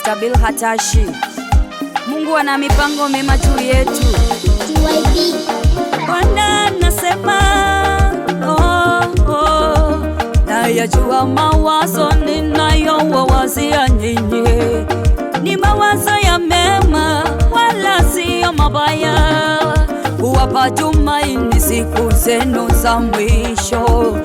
Pastor Bill Hatashi. Mungu ana mipango mema juu yetu. TYB. Bwana nasema, oh, nayajua mawazo ninayowawazia nyinyi ni mawazo ya mema, wala siyo mabaya, kuwapa tumaini siku zenu za mwisho.